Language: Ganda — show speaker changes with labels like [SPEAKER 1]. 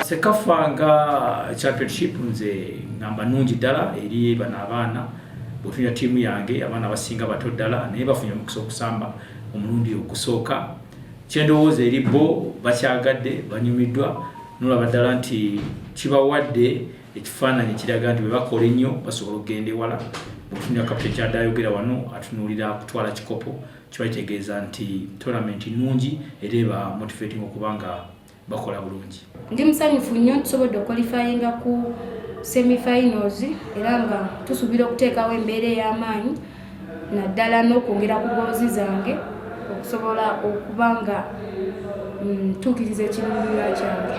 [SPEAKER 1] CECAFA nga championship, nze ngamba nungi ddala eri bano abaana. Bwetunira ttiimu yange, abaana abasinga bato ddala, naye bafunye omukisa okusamba omulundi ogusooka. Kyendowooza eri bo, bakyagadde, banyumiddwa, nolaba ddala nti kibawadde ekifaananyi kiraga nti bwe bakola ennyo basobola okugenda ewala. Bwetunira kapita kyadde ayogera wano, atunuulira kutwala kikopo, kiba kitegeeza nti tournament nnungi era eba motivating okuba nga bakola bulungi.
[SPEAKER 2] Ndi musanyufu nnyo, tusobodde okuqualifyinga ku semifinals, era nga tusuubira okuteekawo embeera ey'amaanyi, naddala n'okwongera ku goals zange okusobola okuba nga ntuukiriza ekiruubirirwa kyange.